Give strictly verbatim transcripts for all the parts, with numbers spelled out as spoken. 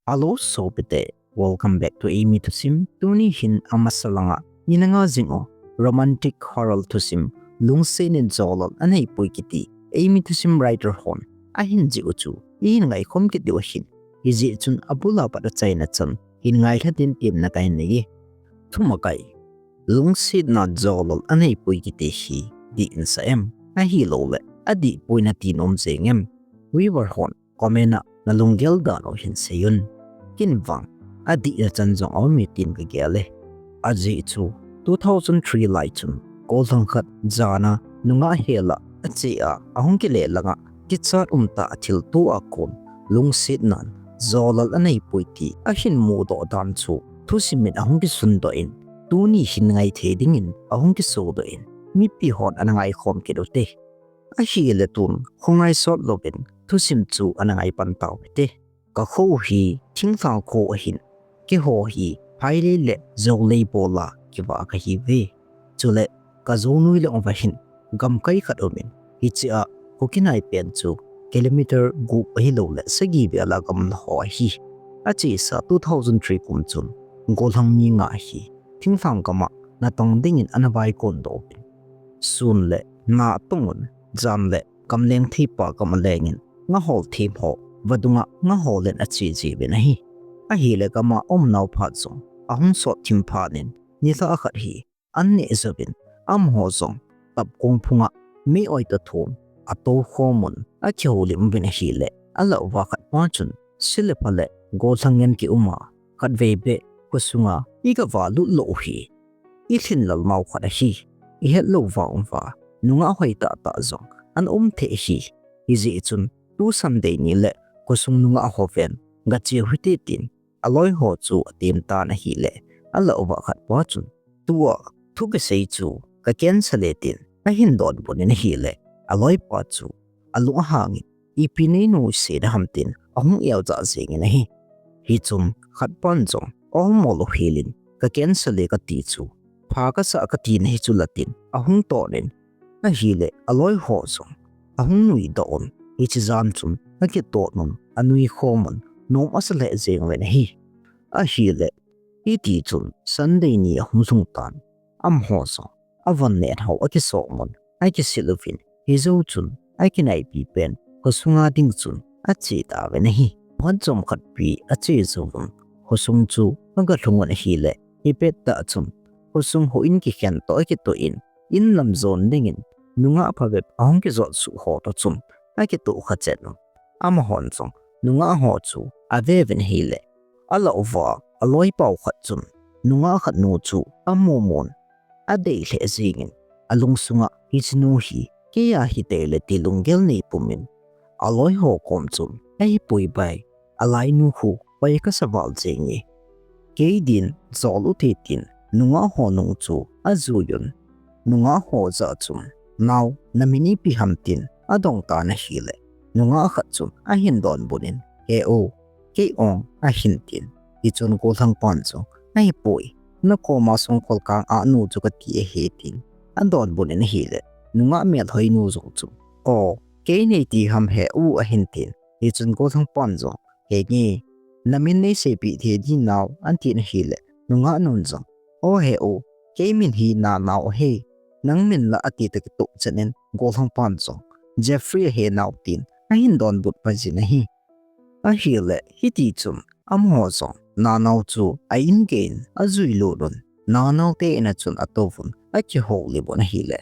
Hello sopite, welcome back to Eimi Thusim. Tuni hin amasa langa ina ngah jing u romantic horror thusim Lungset in Jolal Anei Poi kiti Eimi Thusim writer hon ahin jih u chu ihin ngaikhom kit diu ahin. Hijeh chun abul a pat achaina chan hin ngailhah in temna kahin nei e. Thumakai. Lungsetna jolal anei poi kiti hi dih in sa em? Ahilouleh adih poi nati nom jeng em? Viewer hon comment a nalunggel dan u hin seiyun. Ken vang adihna chan jong aum e tin kagel e. Ajeh chu two thousand three lai chun gollhang khat jana nungah hel a ache a, ahung kile langa kichat umtah a thilto a kon lungsetnan jolal anei poi ti ahin mudoh dan chu thusim in ahung kisundoh in, tuni hin ngaithei dingin ahung kisodoh in, mipi hon ana ngaikhom kit ute. Ahile tun khongai sot louvin thusim chu ana ngai pan tau hite. Kakho u hi thinglhang kho ahin, keiho hi phailei le joulei bol a kivah kahiuve. Chule kajonui lang uva hin gamkai khat aumin, hichea kho kinai pen chu kilometer gup ahilouleh sagi vel a gamla ho ahi. Achesa two thousand three kum chun gollhang mi nga hi thinglhang gama natong dingin ana vaikon doh uvin, sun le na tongun, jan le gamleng theipa gam alengin ngahol them ho vadunga ngahol in ache jiuvin ahi. Ahile gama umnau phat jong ahung sot thim phat in nilhah khat hi an neh jouvin, amaho jong tapkong phunga mei-oi toh thum atoukhomun akihoulim uvin ahile, alah uva khatpa chun, se le pha le gollhang ngen kiuma khatvei beh khosunga igava lut lou u hi ilhinlel nau khat ahi. Ihet lou vang uva nungah hoitah tah jong ana um thei ahi. Hijeh chun tu Sunday ni le khosung nungah ho ven gache u hite tin aloiho chu atem tan ahile, alah uva khatpa chun, tua thu kisei chu ka cancel e tin ahin donbut in ahile, aloipa chu alung ahangin, ipi neinuisat ham tin ahung eljah jengin ahi. Hichun khatpan jong, o, mol u helin ka cancel e kati chu pha kasah kati nahi chu la tin ahung tonin, ahile aloiho jong ahung nuidoh un, hiche jan chun akitoh un, anuikhomun, nom asa lheh jeng uvin ahi. Ahile hitichun Sunday ni ahung lhung tan, amaho jong avon neh hou akisongmun, akisil uvin, hijou chun akinaipi pen khosunga ding chun ache tauvin ahi. Phat chomkhat pi ache jouvun khosung chu agalhungun ahile, hipettah chun khosung houin kikhen toh akitoh in, in lam jon dingin nungah phabep ahung kijot suh ho toh chun akitoh kha chet un, amahon jong nungah ho chu ave uvin ahile, alah uva aloipau khat chun nungah khat nu chu amumun, adei lheh jengin, alungsunga hiche nu hi kei a hitei le ti lunggel nei pumin, aloiho kom chun, ahipoi bai, alainu khu pai kasa val jenge, kei din jol ute tin nungah ho nung chu ajuiyun, nungah ho jah chun, nao, namin ipi ham tin adong tan ahile, nungah khat chun ahin donbut in, he u, kei Ong ahin tin, hichun gollhangpan jong, ahipoi, nakoma songkhol kang a nu chu kati ahi tin adonbut in ahile, nungah melhoinu jong chun, o, kei neiti ham he u ahin tin, hichun gollhangpan jong, henge, namin neiseipeh thei di nao, atin ahile, nungah nun jong, o he u, kei min hi Nanao ahi, nang min la ati toh kitoh chet in gollhangpan jong, Jeffrey ahi nao tin ahin donbut pai jin ahi. Ahile hitichun amaho jong Nanao chu a in geiyin ajuilut un, Nanao te in a chun atouvun, akihoulim un ahile,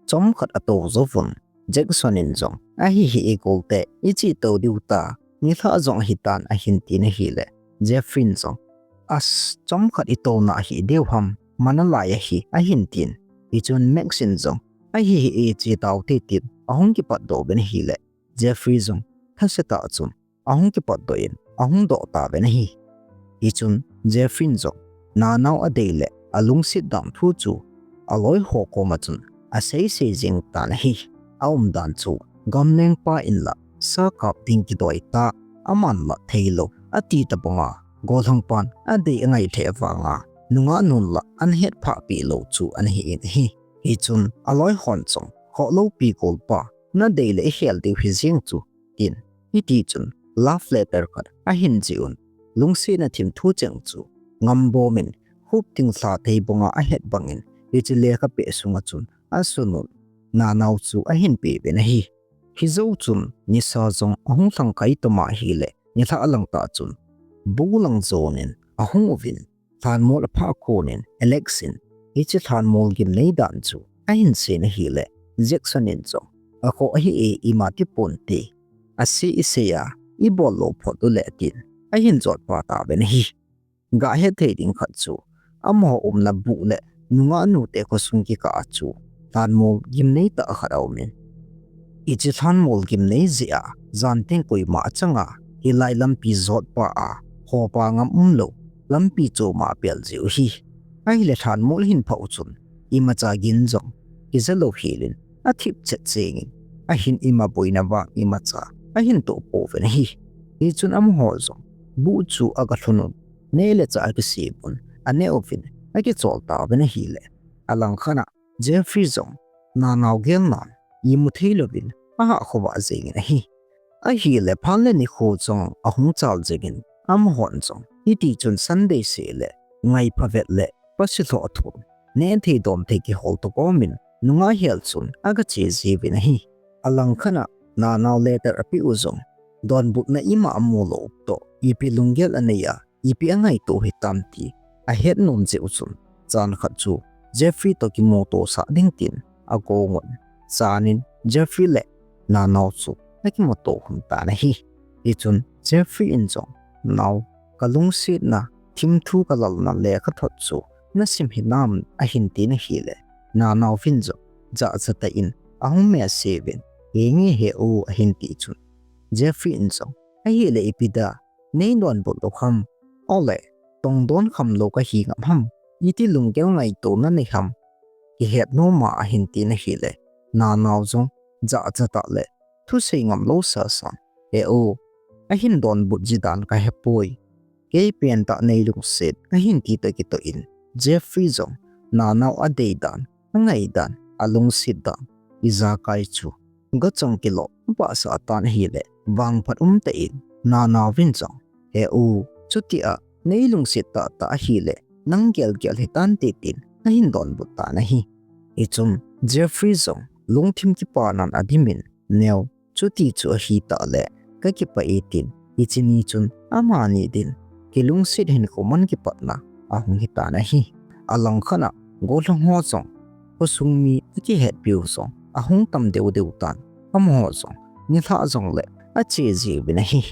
chomkhat atou jouvun, Jackson in jong, ahi hi, igolte iche tou diu ta, nilhah jong ahitan ahin tin ahile, Jeffrey in jong, as, chomkhat itouna ahi diu ham, man alai ahi ahin tin, hichun Max in jong, ahi hi, iche taute tin ahung kipatdoh uvin ahile, Jeffrey jong thase tah chun ahung kipatdoh in ahung doh tauvin ahi. Hichun Jeffrey in jong Nanao adei le alungset dan thu chu aloiho koma chun aseisei jeng tan ahi. Aumdan chu gamlengpa in la sa kap ding kidoi ta, aman la theilou ati tabanga, gollhangpan adei angai lheh vanga nungah nun la ana hetphah peh lou chu ana hi in ahi. Hichun aloihon jong, khoh loupi golpa, nadei le ikhel diu hi jeng chu, tin, hitichun love letter khat ahin jih un, lungsetna thimthu cheng chu ngambom in, hupting lha thei banga ahet bangin, hiche lekha peh sunga chun asunun, Nanao chu ahin peuvin ahi. Hijou chun nisa jong ahung lhang kai toma ahile, nilhah lang tah chun bu lang jonin ahung uvin, lhanmol aphah konin Alex in hiche lhanmol gimnei dan chu ahin seiyin ahile, Jackson in jong, akhoh ahi e, ima tipon te, asei isei a ibol lou phot uleh tin ahin jotpa tauvin ahi. Gah hethei ding khat chu, amaho umna bu le nungah nute khosung kikah a chu lhanmol gimnei tah khat aumin, hiche lhanmol gimnei jeh a janteng koima achanga hilai lampi jotpa a khopa ngam umlou lampi choma apel jiu ahi. Ahile lhanmol ahin phah u chun imacha gin jong kija lou helin athip chet jengin, ahin ima boina vang imacha ahin toh pouvin ahi. Hichun amaho jong bu chu aga lhunun, neh le chah akisem un aneh uvin akichol tauvin ahile, alangkhat a Jeffrey jong Nanao gelnan imu theilouvin ahah khovah jengin ahi. Ahile phat le nikho jong ahung chal jengin, amahon jong hitichun Sunday seh le ngaipha vet le pasilhoh thon nehthei donthei kihol toh komin nungah hel chun aga che jiuvin ahi. Alangkhat a Nanao letter apeh u jong donbutna ima amu lou toh ipi lunggel anei a, ipi angaito hitam ti ahet nom jeh u chun, jan khat chu Jeffrey toh kimuto sah ding tin agongun, jan in Jeffrey le Nanao chu akimuto khum tan ahi. Hichun Jeffrey in jong, Nao, kalungsetna thimthu kalalna lekhathot chu nasim hinam, ahin tin ahile, Nanao vin jong jahcha tah in ahung message uvin, Henge he u, ahin ti chun, Jeffrey in jong, Ahile ipi dia nei donbut lou ham? Ole, tongdon khamlou kahi ngam ham? Iti lunggel ngaito nanei ham? Kihet noma, ahin tin ahile, Nanao jong jahcha tah le thusei ngamlou sasan, He u, ahin donbut ji dan kahepoi, kei pentah neilungset, ahin ti toh kitoh in, Jeffrey jong Nanao adei dan, angai dan, alungset dan, ijakai chu gachang kilo abahsah tan ahile, vangphat umtah in Nanao vin jong, He u, chutia neilungset tahtah ahile, nang gelgel hitante tin ahin donbut tan ahi. Hichun Jeffrey jong lungthim kipanan adimin, Neo, chuti chu ahitah le kakipah e, tin hiche ni chun amani din kilungset hinkho man kipatna ahung hitan ahi. Alangkhat a gollhang ho jong, khosung mi akihetpiu jong ahung tam deudeu tan, amaho jong nilhah jongle ache jiuvin ahi.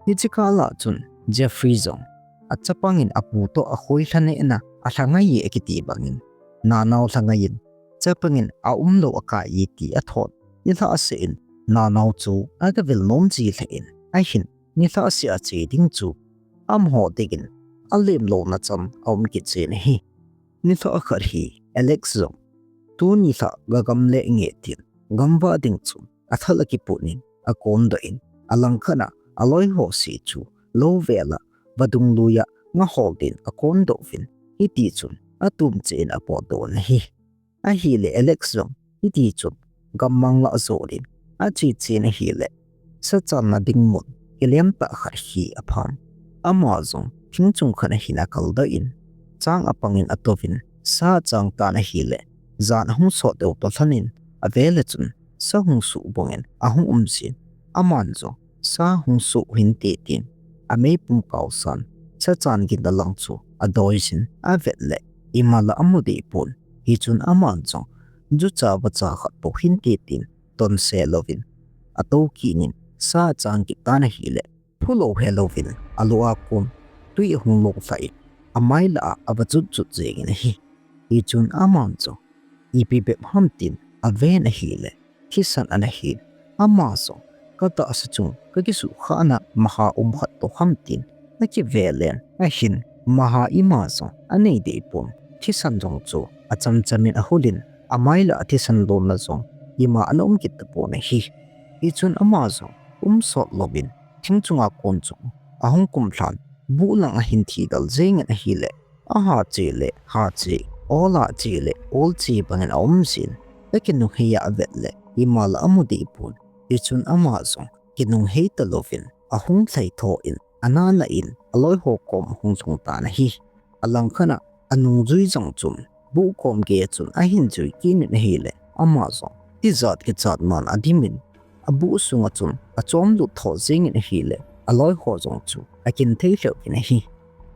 Hiche kah a chun Jeffrey jong achapangin apu toh akhoi lhanehna alhangai e akiti bangin, Nanao lhangaiyin chapangin aumlou akai e ti athot, nilhah seh in Nanao chu agavil nom ji lheh in, ahin nilhah seh a che ding chu amaho dingin alemlouna chan aum kit jin ahi. Nilhah khat hi Alex jong tuni lhah gagam le nge tin gamvah ding chun athal akiputnin akondoh in, alangkhat a aloiho seh chu lou vel a vadung lui a ngahol din akondoh uvin, hitichun atum cheh in apotdoh un ahi. Ahile Alex jong hitichun gammang lah jolin ache chen ahile, sa channa ding mun kilem tah khat hi apham. Ama jong thingchung khat ahin akaldoh in, chang apangin atouvin sa achang tan ahile, jan ahung sot deutoh lhonin avele chun sa hung suh bangin ahung um jin, aman jong sa hung suh hinte tin ameipum kaosan, sa chan ginna lang chu adoijin avet le, ima lah amu dehpon. Hichun aman jong jucha vacha khat bou hinte tin tonseh louvin atou kitnin sa achang kit tan ahile, phulou helouvin alou a kon twi ahung longlhah in, amai lah a avachut chut jengin ahi. Hichun aman jong ipi bep ham tin aven ahile, thisan ana hin, ama jong katahsa chung kakisuhkhahna maha um khat toh ham tin akivelen ahin, maha ima jong anei dehpon, thisan jong chu achamchamin ahulin, amai lah a thisan lonna jong ima ana um kit tapon ahi. Hichun ama jong umsot louvin thingchunga kon chu ahung kumlhan, buh lang ahin thidal jengin ahile, aha che le ha che, ol a che le ol che bangin aum jin, akinunghei a avet le ima lah amu dehpon. Hichun ama jong kinunghei talouvin ahung lhaitho in ana la in aloi ho kom ahung lhung tan ahi. Alangkhat a anungjui jong chun buh kom gei a chun ahin jui kit in ahile, ama jong tijat kichat man adim in abuh sunga chun achom lut tho jeng in ahile, aloi ho jong chu akin thei lheh uvin ahi.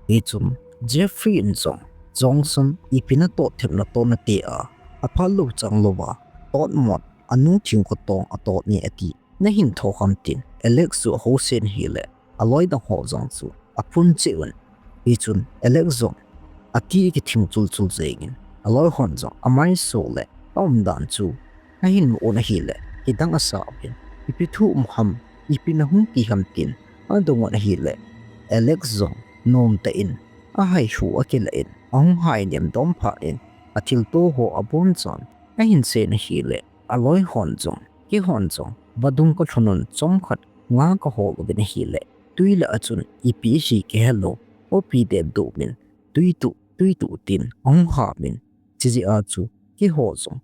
Hichun Jeffrey in jong, Johnson, ipi natot them nato nate a, aphat lou chang louva tot mot, anu thingkho tong atot nge ati, nahin tho ham tin Alex chu ahousen ahile, aloi dang ho jong chu aphun cheh un. Hichun Alex jong ati kithing chul chul jeng in, aloi hon jong amai so le aumdan chu ahin mu un ahile, kidang asa uvin, ipi thu um ham, ipi nahung ti ham tin adong un ahile, Alex jong nom tah in ahaihu akila in, ahung hai nem dom phat in, athilto ho abon chan ahin sen ahile, aloi hon jong, keihon jong vadung kalhun un chomkhat nga kahol uvin ahile, tui lah a chun ipi ahi kihe lou, opi dep duh min, tui tuh, tui tuh tin ahung ham in, chijeh a chu keiho jong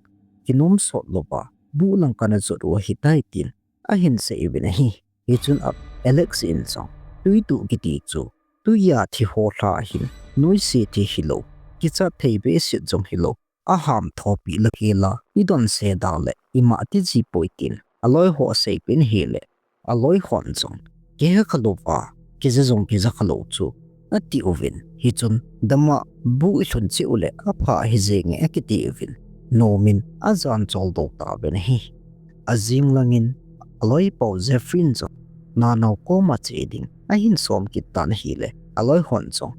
kinom sot louva buh lang kana jot u ahitai tin ahin sei uvin ahi. Hichun a Alex in jong, tui tuh kiti chu tui a thi ho lha ahin, noise thi hilou, kichat thei behseh jong hilou, aham thopi la kila, idon se da le ima ti ji poi tin aloi ho asei pen ahile, aloi hon jong, kihe kha louva, kija jong kija kha lou chu ati uvin. Hichun, dama buh ilhun cheh u le apha ahi jenge akiti uvin, nom in ajan chol doh tauvin ahi. Ajing langin, aloi pau Jeffrey in jong, nanao koma che ding ahin som kit tan ahile, aloi hon jong,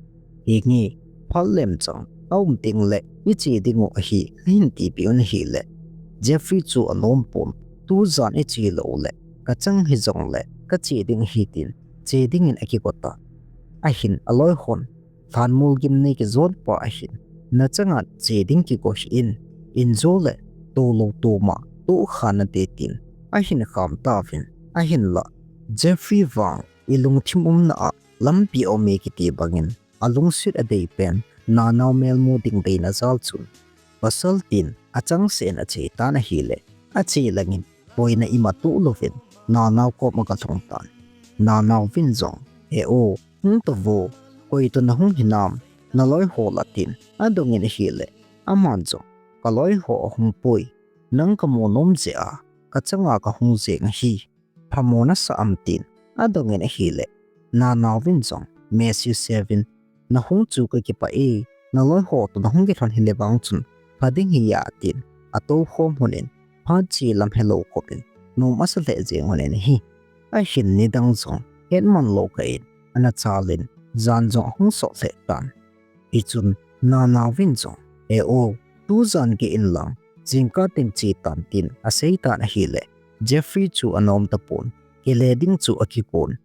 henge, phat lem chang aum teng le iche ding u ahi, ahin tipeh un ahile, Jeffrey chu anom pon, tujan iche lou le kachang hijongle kache ding ahi tin, che dingin akigo tan. Ahin aloi hon, lhanmol gimnei kijot pa ahin, nachanga che ding kigo hih in, injo le tolou toma tohkha nate tin ahin kham tauvin, ahinla Jeffrey vang ilungthim umna a lampi aume kiti bangin, alungset adei pen nanao melmu ding deina jal chun, pasal tin achangseh in ache tan ahile, ache langin boina ima toh louvin nanao kom aga lhung tan. Nanao vin jong, he o, hung tauvo, koi toh nahung hinam, naloi ho la tin adongin ahile, aman jong, kaloi ho ahung poi, nang kamu nom jeh a kachanga kahung jeng ahi, phamo nasah am tin adongin ahile, nanao vin jong, Matthew seven, nahung chu kakipah e, naloi ho toh nahung kilhon hile vang chun pha ding ahi, atin atoukhom lhonin, phat che lam helou khopin nom asa lheh jeng lhonin ahi. Ahin nidang jong hetman lou kah in ana chalin, jan jong ahung sot lheh tan. Hichun nanao vin jong, he o, tujan gei inlang, jingkah teng che tan tin asei tan ahile, Jeffrey chu anom tapon, kile ding chu akigon.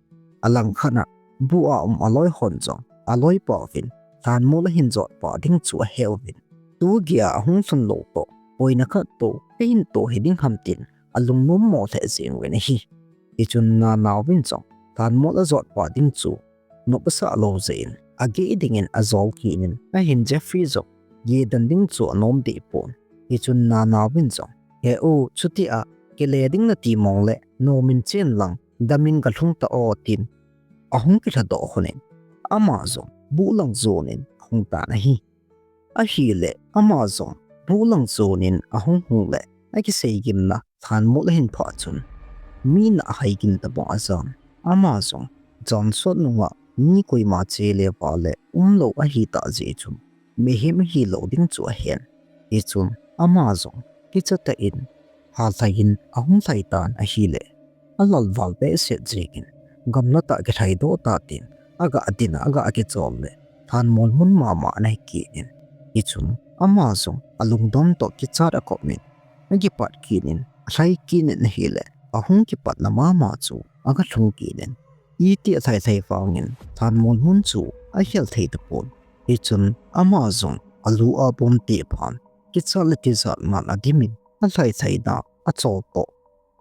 Alangkhat a buh a um aloi hon jong, aloi pau vin lhanmol ahin jot pa ding chu ahe uvin, tu geiya ahung lhun lou toh, boina khat toh ahin toh hiding ham tin alungnom mo lheh jeng uvin ahi. Hichun nanao vin jong, lhanmol ajot pa ding chu nop asah lou jeh in, agei dingin ajol kit in, ahin Jeffrey jong, gei den ding chu anom deh pon. Hichun nanao vin jong, he o, chutia kile ding nati mong le, nomin chen lang, damin kalhung ta o, tin ahung kilhadoh lhonin, ama jong buh lang jonin ahung tan ahi. Ahile, ama jong buh lang jonin ahung hung le, akisei gimna lhanmol ahin phah chun, mi nah hai gim tabang ajan. Ama jong, jan sot nunga mi koima che le vale umlou ahitah jeh chun, mihem ahilou ding chu ahen. Hichun, ama jong, kicha tah in, halhai in ahung lhai tan ahile, alal val behseh jengin, gamla tah kilhaidoh ta tin, aga din a, aga kichol le, lhanmol mun mama ana hi kit in. Hichun, ama jong alungdam toh kichat akop in, akipat kit in, alhai kit in ahile, ahung kipatna mama chu aga lhung kit in, iti alhai lhai vangin lhanmol mun chu ahel thei tapon. Hichun, ama jong alu abom tephan, kichat le tijat man adimin, alhai lhaina achol toh,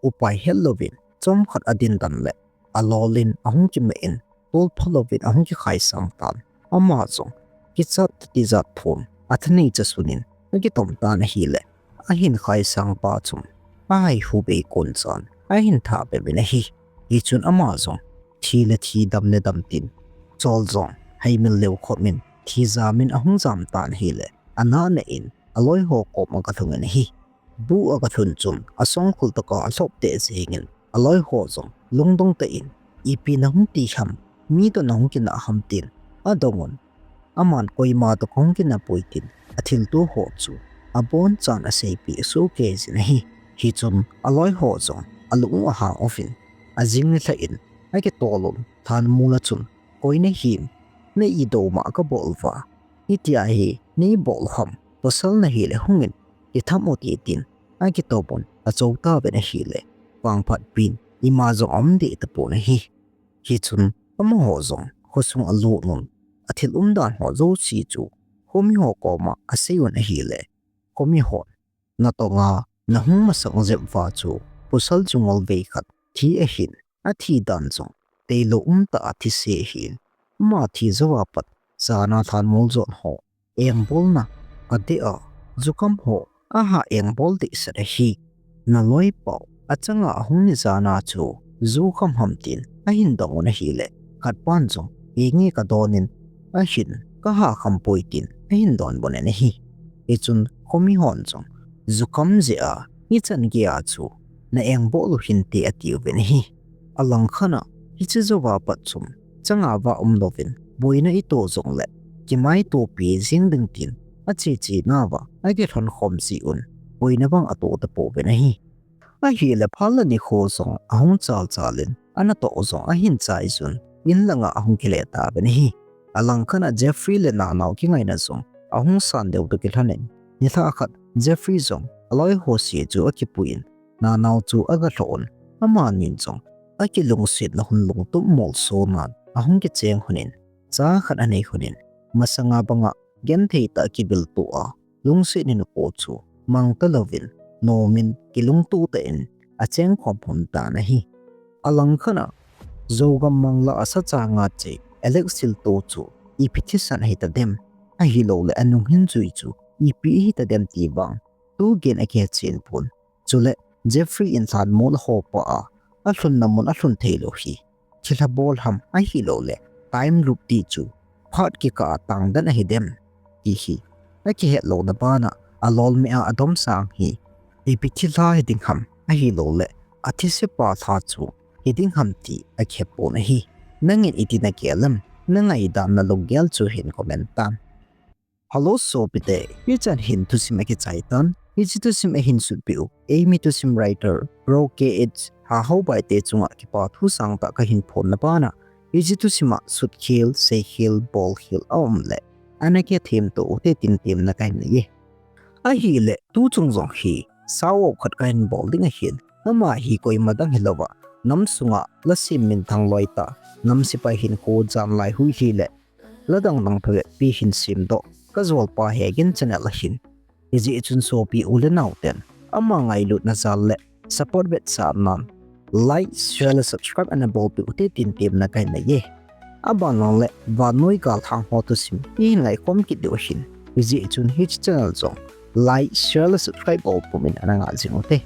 upai hetlouvin chomkhat adin dan le, alolin ahung kimeh in, tolpha louvin ahung kikhaisang tan. Ama jong kichat tijat phon athanei chasunin akitom tan ahile, ahin khaisang pa chun ahaihu bei kon chan ahin thah bep in ahi. Hichun ama jong thi le thi, dam le dam tin, Chol jong heimil leu khop in thi jam in ahung jam tan ahile, ana neh in aloi ho kom aga lhung in ahi. Bu aga lhun chun asongkhul tah a alhop teh jeng in, aloi ho jong lungdong tah in, ipi nahung ti ham, mi toh nahung kinah ham tin adong un. Aman koima toh kahung kinah poi tin athilto ho chu abonchan aseipeh sohkei jin ahi. Hichun aloi ho jong alung u ahang uvin, ajing nilhah in akitol un, lhanmol a chun, "Koi nahim, na idoh ma kabol uva, hitia hi neibol u ham, pasal nahile hung in, kitham u hite," tin akitop un, achou tauvin ahile, vangphat pin ima jong aum deh tapon ahi. Hichun amaho jong khosung alut un, athil umdan ho jouse chu khomi ho koma asei un ahile, khomi hon, "Natong a nahung masang jep uva chu pasal chu ngol vei khat thi ahin, athi dan jong tailou umtah a thise ahin, ama thi jouva pat jana lhanmol jon ho engbolna kadei a, jukam ho aha engbol dehset ahi. Naloipau achanga ahung ni jana chu ju kham ham," tin ahin dong un ahile, khatpan jong, "Enge kadon in, ahin kaha kham poi," tin ahin donbut in ahi. Hichun khomi hon jong, "Jukam jeh a hichan geiya chu na engbol u hinte," atiuvin ahi. Alangkhat a, "Hiche jouva pat chun changa va um louvin, boina ito jongle kimaitopi jing ding," tin acheche nauva akilhon khom ji un, boina bang ato tapouvin ahi. Ahile phat le nikho jong ahung chal chal in, anatoh jong ahin chai jun, in langa ahung kile tauvin ahi. Alangkhat a Jeffrey le Nanao kingaina jong ahung san deu toh kilhon in, nilhah khat Jeffrey jong aloi ho se chu akipui in, Nanao chu aga lhoh un, amanin jong akilungsetna hun lungtup molso nan ahung kicheng lhon in, cha khat anei lhon in, masanga banga genthei tah a kibilto a, lungset hinkho chu mang talouvin, nom in kilungto tah in acheng khom lhon tan ahi. Alangkhat a, Zogam mangla a sacha ngache Alex thilto chu ipi thisan ahitadem, ahilouleh anung hinjui chu ipi ahitadem ti vang tugen akihechen pon. Chule Jeffrey in lhanmol ahop a, alhunna mun alhun theilou hi thilha bol ham, ahilouleh time loop ti chu phat kikah a tangden ahidem ti hi akihet louna bana, alolmeh a adomsang hi ipi thilha hiding ham, ahilouleh athise pa lha chu hiding ham ti akihe pon ahi. Nangin iti nagel em? Nangaidan nalunggel chu hin comment tan. Hello sopite, hichan hin thusim akichai tan. Hiche thusim ahin sutpeh u eimi thusim writer Bro K H Hahaobaite chunga kipa thu sangtah kahin phonna bana, hiche thusima sutkhel, seikhel, bolkhel aumleh ana kithemto ute tin temna kahin nei e. Ahileh tuchung jong hi sao khat kahin bol ding ahin, ama hi koima dang hilouva, nam sunga lasem minthang loitah, nam sepai hinkho jan lai huhhing leh ladang dang phabep pi hin semdoh kajolpa Hegin channel ahin. Hijeh chun sopi u le naoten ama ngailutna jal le support vetsahnan like, share le subscribe ana bolpeh ute tin temna kahin nei e. Abanlang le vannoi galhang ho thusim ihin ngaikhom kit diu ahin. Hijeh chun hiche channel jong like, share le subscribe bol pumin ana ngah jing ute.